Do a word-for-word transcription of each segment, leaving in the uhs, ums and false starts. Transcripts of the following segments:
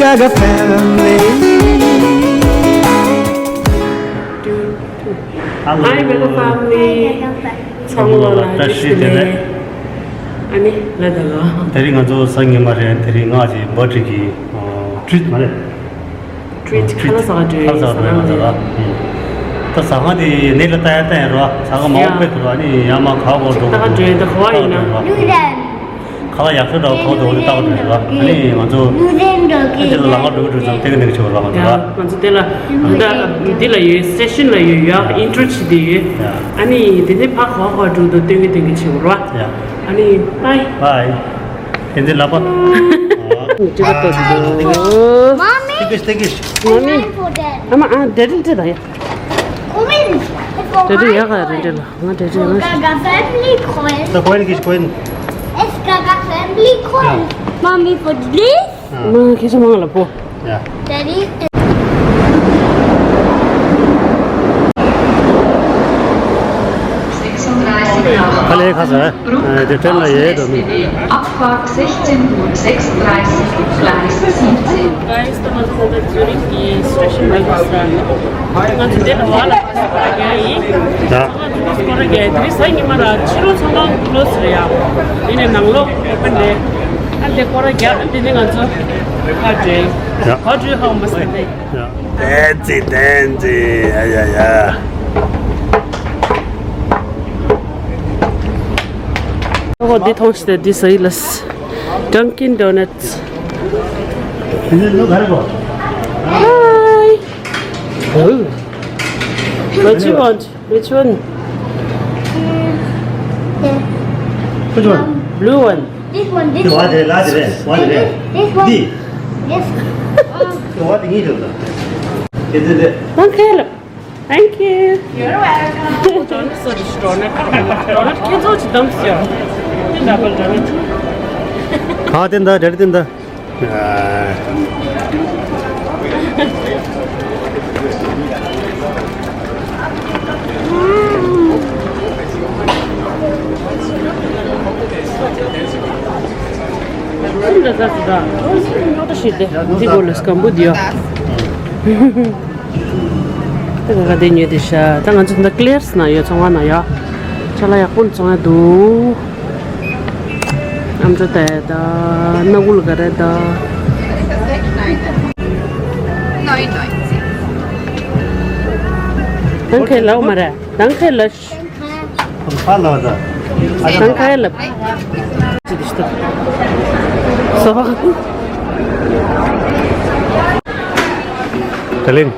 Gaga family. Hi, Mega Family. ཚང་མ་ལ་བཀྲ་ཤིས་བདེ་ལེགས། ཨ་ནི་ལ་ད་ལ། དེ་རིང་ང་ཚོ་སང་ཉིན་མ་རེད། དེ་རིང་ང་ཚོའི་བར་ཐི་ཌེ་གི་ཨ་ཊི་རིཊ་མ་རེད། ཊི་རིཊ་ཁ་ལག་ཟ་ག་འགྲོ་ཡི། ཁ་ལག་ཟ་ག་འགྲོ་ཡི་ཟ་ག་ལ། ད་ཟ་ཁང་དེ་ནས་ལ་ལྟ་ཡ་ལྟ་ཡ་རོ། ཟ་ཁང་མང་པོ་དེ་རོ། ཨ་ནི་ཡ་མ་ག་བོ་འགྲོ། ལྟ་ག་འགྲོ་ཡི། ད་ག་བ་ཡིན་ན། ཁ་ལག་ཡག་ཤོས་འདྲ་བོ་ག་བ་འདུག་ཨ་ནི་ལྟ་ག་འགྲོ་ཡི་རོ། ཨ་ནི་ང་ཚོ་ཨ་ཅེ་ལ་ལམ་ཁ་འགྲོ་གི་འགྲོ་ཙམ་སྟེང་གི་སྟེང་གི་ཆེ་བ་རོ། ང་ཚོ་ར། ང་ཚོ་དེ་ལ་ད་འདི་ལ་ཡོད། སི་ཊེ་ཤན་ལ་ཡོད་ཡ། ཨིན་ཊྲོ་བྱེད་དེ་ཡོད། ཨ་ནི་དེ་ནས་ཕ་ག་བ་ག་བ་འགྲོ་འདུག་སྟོན་གི་སྟོན་གི་ཆེ་བ་རོ། ཨ་ནི་བྷའི། བྷའི། དེ་འདི་ལ་པ། Mommy, Turkish, Turkish. Mommy. Mommy. Ama, ah, daddy ལ་སྤྲད་ད་ཡ། Daddy ཡག་ག་རེད་འདྲ་ལ། ང་daddy ཡང་། Gaga family coin. The coin is coin. It's Gaga family coin. Yeah. Mommy, for this? མ་ཁྱེད་ཚོ་མང་ལ་པོ། Yeah. Daddy. ཁ་ལས་ཁ་ཟེར། ཨ་དེ་ཏྲེན་ལ་ཡོད་དོ་མི། Abfahrt sechzehn Uhr sechsunddreißig, Gleis siebzehn. Guys, ད་ང་ཚོ་ད་ལྟ་ཛུ་རིག་གི་སི་ཊེ་ཤན་ལ་ཡོད་ས་རེད། ང་ཚོ་འདི་ལ་བ་ལ་ཁ་ཟེར་རྒྱག་ཡིན། ད་ང་ཚོ་སྐོར་ར་རྒྱག་དེ་རིང་གཟའ་ཉི་མ་ར་ཕྱི་ལོགས་ཚོང་ཁང་ཀློ་སི་རེད་ཡ། དེ་ནས་ནང་ལོགས་ཨོ་པན་རེད། ཨ་འདི་སྐོར་ར་རྒྱག་དེ་ནས་ང་ཚོ་ཁ་བྲལ། ཡ། ཁ་བྲལ་ཧ་མ་སོང་ནས། ཡ། བསྟན་འཛིན། བསྟན་འཛིན། ཡ་ཡ་ཡ། ཨོ་འདི་མཐོང་ཤི་དེ་འདི་ཟ་ཡི་ལ། Dunkin' Donuts. Hi. Oh. What you want? Which one? Which one? Blue one. This one, this one. What is it? What is it? This one. This. This. What is it? Is it? Thank you. Thank you. You're welcome. Donut, donut, donut. Donut ཁྱེད་ཚོ་ཅི་དམ་སི་ཡོད། Double donut. ག་དེ་འདྲ་དེ་འདྲ། འདི་ག་ཟེར་ད། ཉོ་ད་ཤི་དེ། འདི་གོ་ལ་སྐམ་པོ་འདི་ཡོད། ད་ག་ག་དེ་ཉོས་དེ་ཤ། ད་ང་ཚོ་འདི་ཀླེར་སི་ན་ཡོད། ཚོང་བ་ན་ཡོད། ཅ་ལག་ཡག་པོ་ཚོང་ཡ་འདུག་ཨམ་ཅོག་ད་ཡ་ད། སྣ་དགུ་ལ་ག་རེ་ད། ད་ཁེ་ལ་མ་རེད། ད་ཁེ་ལ། ཁ་ལ་བ་ད། ཨ་ད་ཁ་ཡ་ལ། ཅི་དེ་ཤི་ད། སོ། ད་ལིན།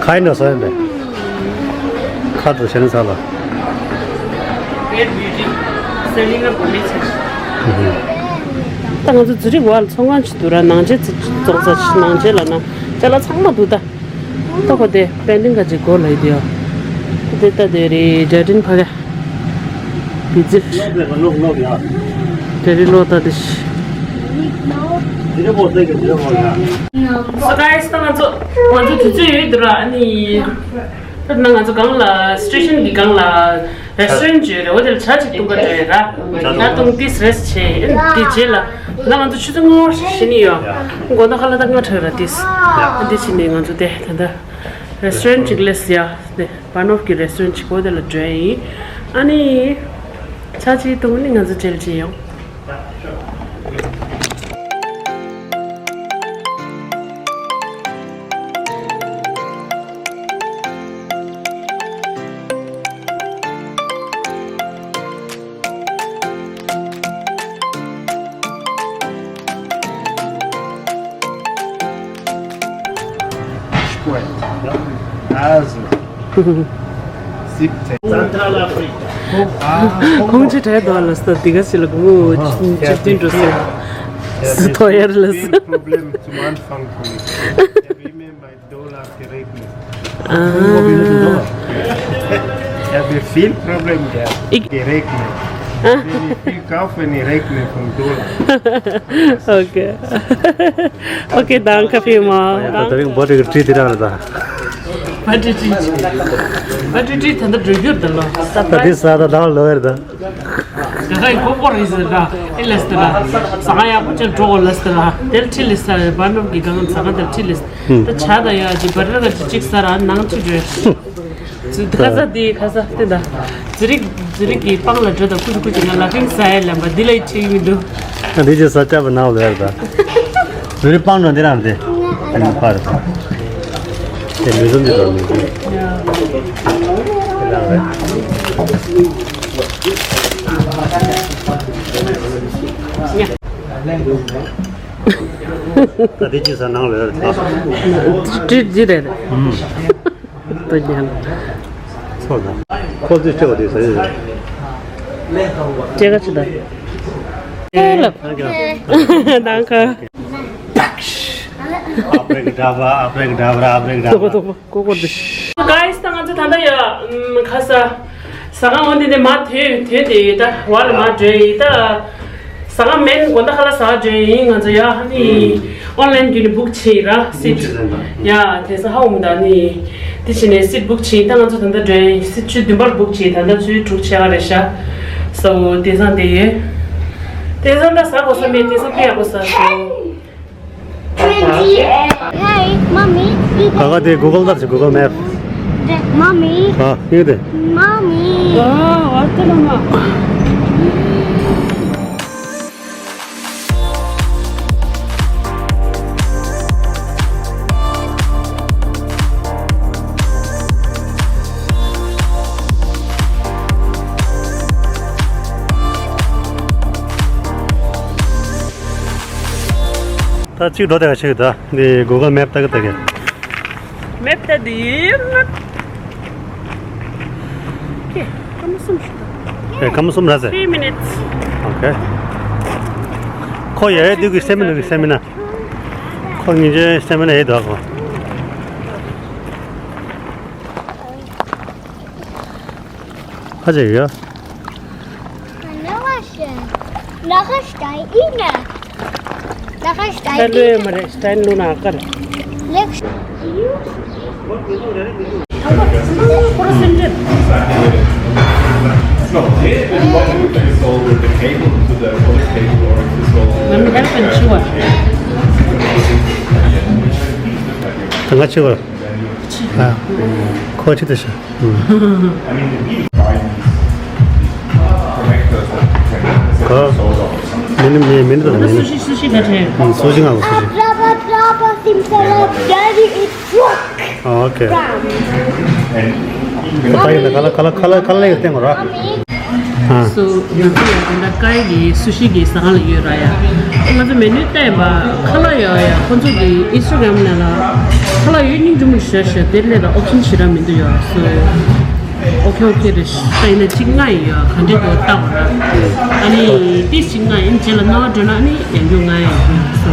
ཁ་ཡིན་ན་སོ་ཡིན་པས། ཁ་དུ་ཞེན་ས་ལ། ད་ང་ཚོ་ཛུ་རིག་བར་ཚོང་ཁང་ཅིག་འདུག་ར། ནང་ཆེན་ཙི་རྫོང་ས་ཆེ། ནང་ཆེན་ལ་ན་ཅ་ལག་ཚང་མ་འདུག་ད། ད་ཁོ་དེ་པེན་ཏིང་ག་ཅིག་གོ་ལ་ཡི་དེ་ཡོ། ཁོ་དེ་ད་དེ་རེད། ཌེ་ཌིན་ཕ་ག་བི་ཛིཊ། དེ་རེད་ལོ་ད་དེ་ཤི། སོ་ག་ཡི་སི་ད་ང་ཚོ་ང་ཚོ་དུས་ཚོད་ཡོད་འདུག་ར། ཨ་ནི་ད་ན་ང་ཚོ་སྒང་ལ་སི་ཊེ་ཤན་གི་སྒང་ལ་རེ་སི་ཊོ་རན་ཅིག་ཡོད་རེད། འོ་དེ་ལ་ཇ་ཅིག་འཐུང་ག་འགྲོ་ཡི་ར། ཇ་འཐུང་དེ་རེ་སི་ཊི་བྱས། ཨ་ནི་དེ་རྗེས་ལ། ད་ང་ཚོ་ཆུ་ཚོད་ལྔ་པ་ཞིག་ནི་ཡོད། དགོང་དག་ཁ་ལག་ད་ལྔ་དྲག་ར་ཏིས། ཨ་འདི་ཕྱིན་ནས་ང་ཚོ་དེ་ད་ལྟ་རེ་སི་ཊོ་རན་ཅིག་སླེབས་ཡ། དེ་བྷ་ནོབ་ཀྱི་རེ་སི་ཊོ་རན་ཅིག་གོ་དེ་ལ་འགྲོ་ཡ་ཡིན། ཨ་ནི་ཆ་ཅིག་བཏུང་ནི་ང་ཚོ་འབྲེལ་བྱེད་ཡོང་། Also, siebzehn. ཁོང་ཅི་བྲེལ་འདུག་ལ་སྟོད་འདི་ག་ཞིག་ལ་གོ་ཅིག་བསྟན་འགྲོ་སོང་། སུ་ཐོ་ཡར་ལ་སུ། Problem zum Anfang von mir. Ich habe immer bei Dollar gerechnet. Ah. Ich habe viel Problem gehabt. Ich gerechnet. Wenn ich viel kaufe, ich rechne von Dollar. Okay. Okay, danke vielmals. ད་རིང་བྷ་ཊི་ཌེ་གི་ཊི་དེ་རང་རེད་ད། བྷ་ཊི་ཌེ་ཊི། བྷ་ཊི་ཌེ་ཊི་ད་ལྟ་འགྲོ་རྒྱུར་ད་ལོ། ད་དེ་ས་ད་ད་ལོ་རེད་ད། ག་ག་ཡི་གོ་གོ་རི་ཟེར་ར། ཨེ་ལེ་སྟེ་ར། ཟ་ཁང་ཡག་པོ་ཅིག་འགྲོ་གོ་ལེ་སྟེ་ར། དེར་ཁྲིད་ལེ་སྟེ་ར། བར་ནོམ་གི་གང་ཟ་ཁང་དེར་ཁྲིད་ལེ་སྟེ། ད་ཆ་ད་ཡ་ཅི་བར་ར་ག་ཅི་ཅིག་ཟ་ར་ནང་ཁྲིད་འགྲོ། ཙི་ཁ་ས་དེ་ཁ་ས་དེ་ད། ཙི་རིག་ཙི་རིག་གི་པང་ལ་འགྲོ་ད་ཀུ་ཅི་ཀུ་ཅི་ང་ལ་ཕིང་ཟ་ཡ་ལམ་པ་འདི་ལ་ཡི་ཁྲིད་མི་འདུག་ཨ་འདི་ཅི་ས་ཆ་བ་ནང་ལ་ཡར་ད། ཙི་རིག་པང་འགྲོ་འདི་རང་དེ། ཨ་ནི་ཕར་ད། དེ་མི་ཟུམ་འདི་ད་མི་ཟུམ། དེ་རང་རེད། ད་དེ་ཅི་ས་ནང་ལ་ཡོད་རེད་ད། ཏྲིད་ཏྲིད་ཅི་རེད། ཨུམ། ཏོ་ཉན། ཚོ་ད། ཁོ་ཚོས་སྤྲད་པ་དེ་ཟ་ཡི་རེད། སྤྲད་ག་ཅི་ད། ཨེ་ལབ། ཨ་ཀྱང་། ནང་ཁ། ཨ་ཕྲེ་ཀ་ཌ་བྲ། ཨ་ཕྲེ་ཀ་ཌ་བྲ། ཨ་ཕྲེ་ཀ་ཌ་བྲ། ཏོག་ཏོག་ཀོ་ཀོ་དེ། Guys, ད་ང་ཚོ་ད་ལྟ་ཡ་ཁ་ས་ཟ་ཁང་འོ་འདི་ནས་མར་ཐོན་ཐོན་ཏེ་ད་བར་ལ་མར་འགྲོ་ཡི་ད། ཟ་ཁང་མེན་དགོང་དག་ཁ་ལག་ཟ་འགྲོ་ཡི་ང་ཚོ་ཡ་ཧ་ནི་ཨོན་ལན་བརྒྱུད་ནས་བུག་བྱས་ར་སིཊ་ཡ་དེ་ས་ཧ་འོང་ད་ནི་དེ་བྱས་ནས་སིཊ་བུག་བྱས། ད་ང་ཚོ་ད་ལྟ་འགྲོ་ཡི་སིཊ་བཅུ་བདུན་པར་བུག་བྱས། ད་ལྟ་བཅུ་དྲུག་ཆགས་རེད་ཤག་སོ་དེ་སང་དེ་ཡོད། དེ་སང་ད་ཟ་དགོས་ས་མེད། དེ་སང་དཔེ་ཡག་པོ་ཟ་སོང་། Hey, mommy. ག་ག་དེ་Google Maps། Google Map། Mommy. ཨ་ཡོད་དེ། Mommy. ཨ་ཨ་ཏི་ལ་མ། ད་གཅིག་འགྲོ་དེ་ག་ཆེ་གི་ད། འདི་Google Map ལྟ་གི་ལྟ་གི། Map ལྟ་དེ་ཡིན་ན། ཀེ་ཀ་མ་གསུམ་ཞིག་ད། ཀེ་ཀ་མ་གསུམ་ར་ཟེ། Three minutes. Okay. ཁོ་ཡ་ཡ་དུས་ཀྱི་སེམས་མི་འདུག་གི་སེམས་མི་ན། ཁོ་ཉིན་ཅན་སེམས་མི་ན་ཡེ་འདུག་ཁོ། ཧ་ཅང་ཡོད། ནག་ཤ་ནག་ཤ་ཨིན་ན། ནག་ཤ་ད་ལོས་ཨིན་མ་རེད། སྟན་ལུ་ན་ཀར། ལེགས། ཁོ་ར་སེམས་ཅན། Let me help and chew. ད་ང་ཆེ་བ། ཨ། ཁོ་ཆེ་ད་ཤ། ཨུམ། ག་མི་ནི་མི་མི་ནི་ད་མི་ནི། སུ་ཤི་སུ་ཤི་ག་ཆེ། ཨུམ། སུ་ཤི་ང་གོ་སུ་ཤི། Bravo, bravo, simple, daddy, it's rock. ཨོ་ཁེ། ད་ཡིན་ད་ཁ་ལག་ཁ་ལག་ཁ་ལག་ཁ་ལག་ཡོད་བསྟན་གོ་ར། ཨ། སོ་ང་ཚོ་ཡང་དེ་འདྲ་ཀའི་གི་སུ་ཤི་གི་ཟ་ཁང་ལ་ཡོད་ར་ཡ། ང་ཚོ་མེ་ནུ་བལྟས་པ་ཁ་ལག་ཡོད་ཡ། ཁོ་ཚོ་གི་ཨིན་སི་ཊ་གྷ་རམ་ནང་ལ་ཁ་ལག་ཡོད་སྙིང་རྗེ་མོ་ཞེ་ཞེ་དེ་ལས་ད་ཨོབ་ཤན་ཞེ་དྲག་མི་འདུག་ཡ། སོ་ཨོ་ཁེ་ཨོ་ཁེ་རེད། ད་ཡིན་ན་གཅིག་ལྔ་ཡིན་ཡ། ག་འདྲས་འདུག་ལྟ་བ་ར། ཨ་ནི་ཏིས་གཅིག་ལྔ་ཡིན། རྗེས་ལ་རྣ་བ་འགྲོ་ན་ཨ་ནི་ཡང་རྒྱུ་ལྔ་ཡིན་སོ།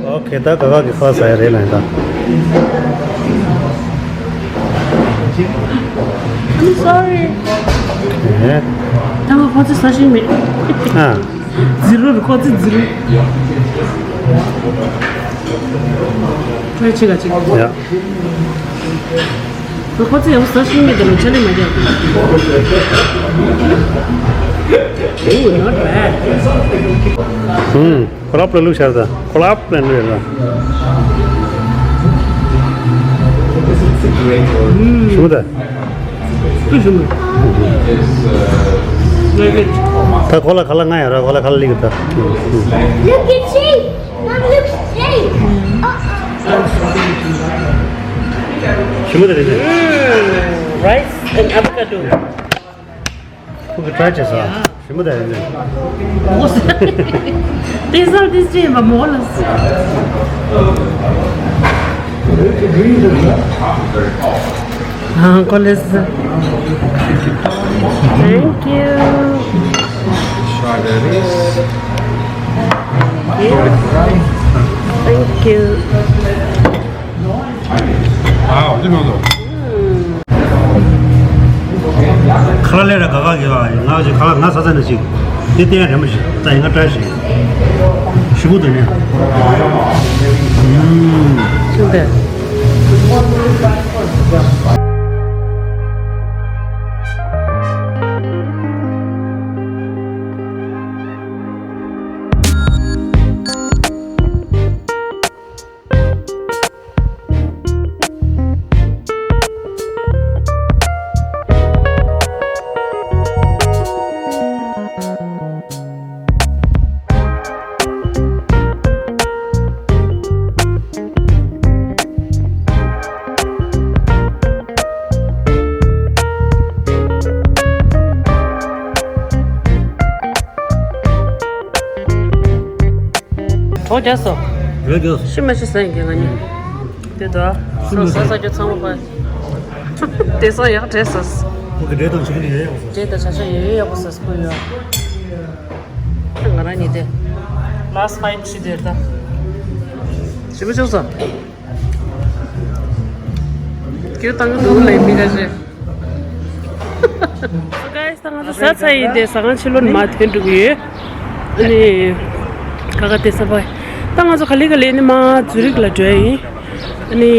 ཨོ་ཁེ། ད་ག་ག་གི་ཁ་ཟ་ཡ་རེད་ལ་ཡིན་ད། I'm sorry. ཨེ། ད་ང་ཁོ་ཚོ་ཟ་ཤེས་མེད། ཨ། ཛི་རོ་རུ་ཁོ་ཚོ་ཛི་རོ། ཁོའི་ཆེ་ག་ཆེ། ཡ། ཁོ་ཚོ་ཡང་ཟ་ཤེས་མེད་དེ་ལ་ཆ་ལེ་མ་རྒྱག Ooh, not bad. ཧུམ། ཁོ་རབ་ལ་ལུག་ཤར་ད། ཁོ་རབ་ལ་ལུག་ཡར་ད། ཞུ་ད། ཏུ་ཞུ་མི། ད་ཁོ་ལ་ཁ་ལག་ང་ཡར་ར། ཁོ་ལ་ཁ་ལག་ལིག་ད། Look at she. Mom, look at she. ཞུ་མི་ད་རེད། Rice and avocado. ཁོ་གི་ཊ་རའི་བྱས་ས། ཞིམ་པོ་ད་ཡིན་ནི། དེ་ས་དེ་ཅི་ཡིན་པ་མོ་ལ། Uncle is. Thank you. Strawberries. Thank you. Thank you. Wow, this one though. ཁ་ལག་ལས་ར་ག་ག་གི་བ་ང་ཅི་ཁ་ལག་ང་ས་ས་ནས་ཅིག་དེ་བསྟན་རེ་མ་ཞིག་ད་ཡིན་ང་བཀྲ་ཤིས་ཞུ་བོ་དུ་ནས། ཤུགས་ལྡན། གྲོགས་རྒྱག་སོ། རོལ་རྒྱག་སོ། ཤི་མ་ཤི་ཟ་ཡིན་གྱི་ང་གཉིས། དེ་དོ། སོ་སོ་ས་རྒྱུ་ཚང་མ་པ། དེ་སང་ཡག་བྲེས་སོ། ཁོ་གི་འདྲེ་དང་ཆུ་ནི་ཡོད་ཡག་སོ། འདྲེ་དང་ཆ་ཆ་ཡོད་ཡོད་ཡག་སོ་ཁོ་ཡོད། ང་རང་གཉིས་དེ། ལ་སི་ཕའིཊ་ཤི་དེར་ད། ཞི་མ་ཆུང་སོ། ཁྱོད་བཏང་གི་འདུག་ལ་ཡིན་མི་འདྲ་ཞིག Guys, ད་ང་ཚོ་ཟ་ཚར་ཡིན་ཏེ་ཟ་ཁང་ཕྱི་ལོགས་ནས་མར་ཐོན་འགྲོ་གི་ཡོད། ཨ་ནི། ཀ་ཀ་དེ་ས་པ། ད་ང་ཚོ་ག་ལེ་ག་ལེ་ནི་མར་ཛུ་རིག་ལ་འགྲོ་ཡ་ཡིན། ཨ་ནི།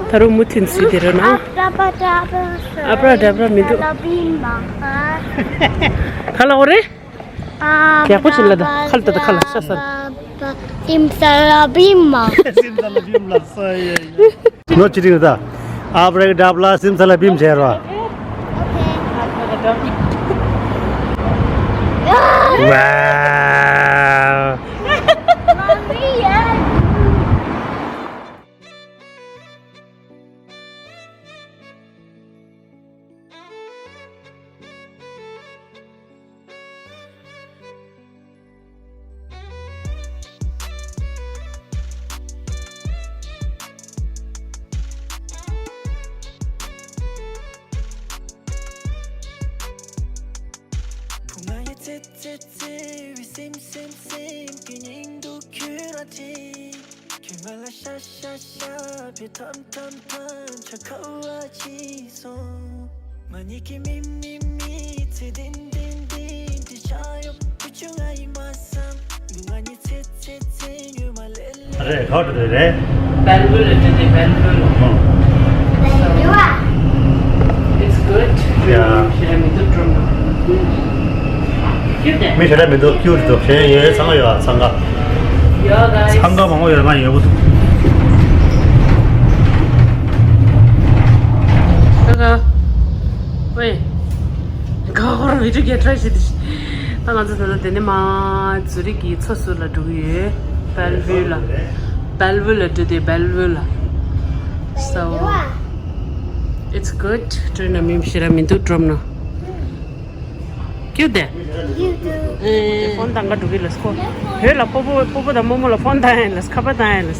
ད་རུང་མུ་མཐུད་ཟིན་དེ་རོ་ན། ཨབ་ར་ཌ་བྲ་མི་འདུག་ག་ལ་འོ་རེད། ཡག་པོ་ཅིག་ལ་ད་ཁ་ལ་ད་ད་ཁ་ལ་ཤ་ས། སིམ་ས་ལ་བིམ་མ། སིམ་ས་ལ་བིམ་ལ་ས་ཡ་ཡ། ནོ་ཅི་རིང་ད། ཨབ་རེག་ཌབ་ལ་སིམ་ས་ལ་བིམ་བྱས་རོ། ཝའོ། བུ་ང་ཡི་ཚེ་ཚེ་ཚེ་བའི་སེམས་སེམས་སེམས་ཀྱི་སྙིང་སྡུག་ཁྱོད་རང་དྲན། ཁྱོད་ང་ལ་ཤ་ཤ་ཤ་བའི་ཐམ་ཐམ་ཐམ་ཆ་ཁ་བ་ཅི་སོང་། ང་གཉིས་ཀྱི་མི་མི་མི་ཚེ་བདེན་བདེན་བདེན་དེ་ཆགས་ཡོང་བུ་ཆུང་ང་ཡིན་མ་བསམ། ང་གཉིས་ཚེ་ཚེ་ཚེ་ཉོས་མ་ལེ་ལེ། རེད་ཧོ་དེ་རེད། བེལ་བུལ་ལ་འགྲོ་དེ་བེལ་བུལ། ཧོ། It's good. Yeah. ཞེ་དྲག་མི་འདུག་འགྲོ་མ། མི་ཞེ་དྲག་མི་འདུག་ཁྱུར་འདུག་གཞན་ཡོད་འཚང་ཁ་ཡོད་འཚང་ཁ། ཡོད་ག་འཚང་ཁ་མང་པོ་ཡོད་ང་ཡོད་པོ་འདུག་ཀ་ཀ། ཝེ། ཀ་ཀ་རང་བི་ཌིའོ་ག་ཊ་རའི་ཞིག་དེ། ད་ང་ཚོ་ད་ལྟ་དེ་ནས་མར་ཛུ་རིག་གི་མཚོ་ཟུར་ལ་འགྲོ་གི་ཡོད། བེལ་བུལ་ལ། བེལ་བུལ་ལ་འགྲོ་དེ་བེལ་བུལ་ལ། So it's good. འགྲོ་ན་མི་ཞེ་དྲག་མི་འདུག་འགྲོ་ན། ཁྱུར་དེ། ཨེ། ཕོན་བཏང་ག་འགྲོ་གི་ལ་སྐོ། བོད་ལ་སྤོ་བོ་སྤོ་བོ་དང་རྨོ་མོ་ལ་ཕོན་བཏང་ཡིན་ལ་ཁ་པར་བཏང་ཡིན་ལ།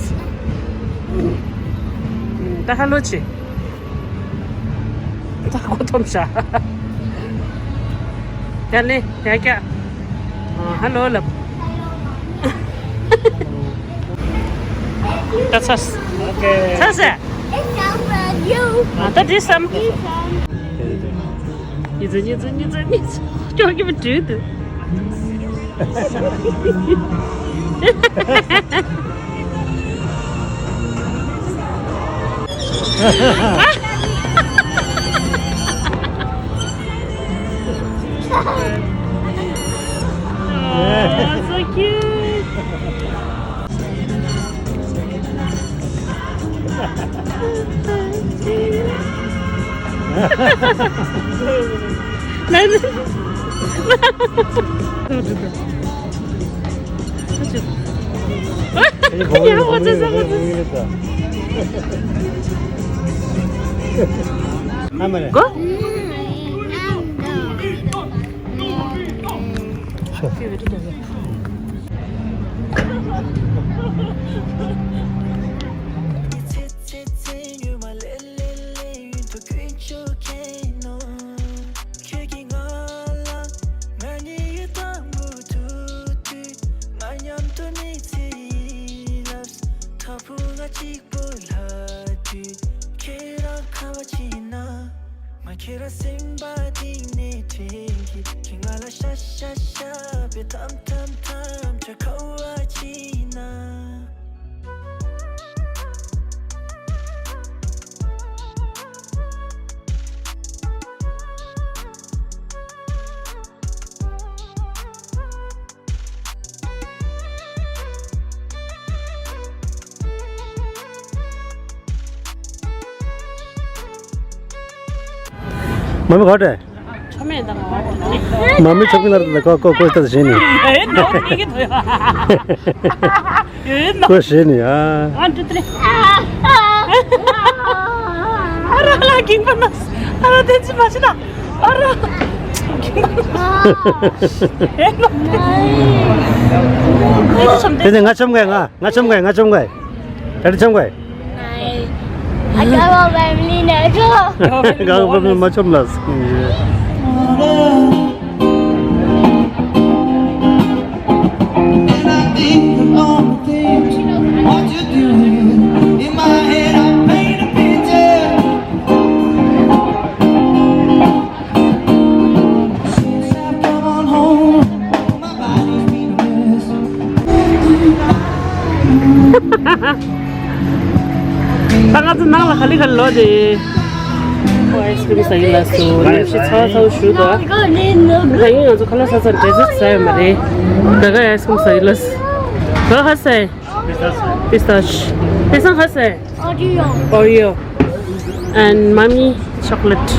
ད་ཧ་ལོ་ཆེ། ད་གོ་ཐོམ་ཤ། ཡ་ལེ་ཡ་ཀྱ། ཧ་ལོ་ལབ། ད་ཚ། ཚ་ས། ད་དྲིས་སམ། ཉི་ཚེ་ཉི་ཚེ་ཉི་ཚེ་ཉི་ཚེ། ཅོག་གི་མི་འགྲིག་འདུག Oh, so cute. ཡ་ཧོ་ཙེ་ཙེ་ཧོ་ཙེ། ཧ་མ་རེད། གོ། ལྷ་དུས་ཁྱེད་རང་ཁ་བ་ཕྱིན་ན། ང་ཁྱེད་རང་སེམས་པ་གཏིང་ནས་དྲན་གྱི། ཁྱེད་ང་ལ་ཤ་ཤ་ཤ་བའི་ཐམ་ཐམ་ཐམ་ཆ་ཁ་བ་ཕྱིན་ན། མ་མི་ག་རེ། ཆོ་མེད་དང་། མ་མི་ཆོ་གི་ནར་དང་ཀོ་ཀོ་ཀོ་ཏ་ཞེ་ནི། ཀོ་ཞེ་ནི་ཨ། One, two, three. ཨ་ར་ལ་གིང་པ་ན། ཨ་ར་དེ་ཅི་མ་ཤི་ན། ཨ་ར། དེ་ནས་ང་ཆོམ་གས་ང་། ང་ཆོམ་གས། ང་ཆོམ་གས། ད་ཆོམ་གས། I got my family now. ང་གི་ཕ་མ་མ་ཆོམ་ལ། And I think of all the things what you're doing. In my head, I paint a picture. Since I've come on home, my body's been a mess. ད་ང་ཚོ་ནང་ལ་ག་ལེ་ག་ལེ་ལོག་དེ། ཨའི་སི་ཀྲིམ་ཟ་གི་ལ་སུ་ཉམས་ཞིབ་ཚ་ཚ་ཞུ་དོ། ད་ཡིན་ང་ཚོ་ཁ་ལག་ཟ་ཚར་ཌེ་ཟར་ཟ་ཡོད་མ་རེད། ད་ག་ཨའི་སི་ཀྲིམ་ཟ་གི་ལ་སུ། ད་ག་ཧ་སེ། Pistachio. Pistachio. Oreo. Oreo. And mommy chocolate.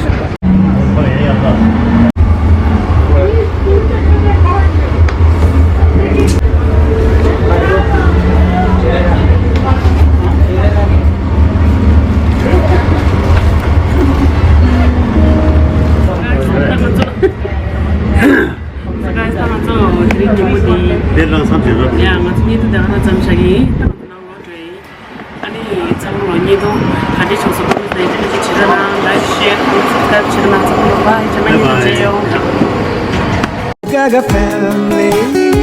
Guys, ད་ང་ཚོ་དེ་རིང་ཉིན་མོ་འདི། དེ་རང་བསམ་བྱེད་རོགས། ཡ། ང་ཚོ་གཉིས་དུ་དེ་ག་ན་ཙམ་བཞག་ཡིན། ད་ང་ཚོ་ནང་ལོག་འགྲོ་ཡིན། ཨ་ནི་ཚང་མ་ལོ་གཉིས་དུ་ག་འདྲས་བྱུང་སོང་། ཁོང་ཚོ་དེ་འདྲས་བྱེད་ར་ན་ལའིཀ་ཤེར་ཁོང་ཚོ་སབ་སི་ཀ་རེབ་བྱེད་ར་ན་ཚང་མ་ལོ་བ་ཡིན། ཇེ་མ་ཉིན་མཇལ་ཡོང་། Gaga family.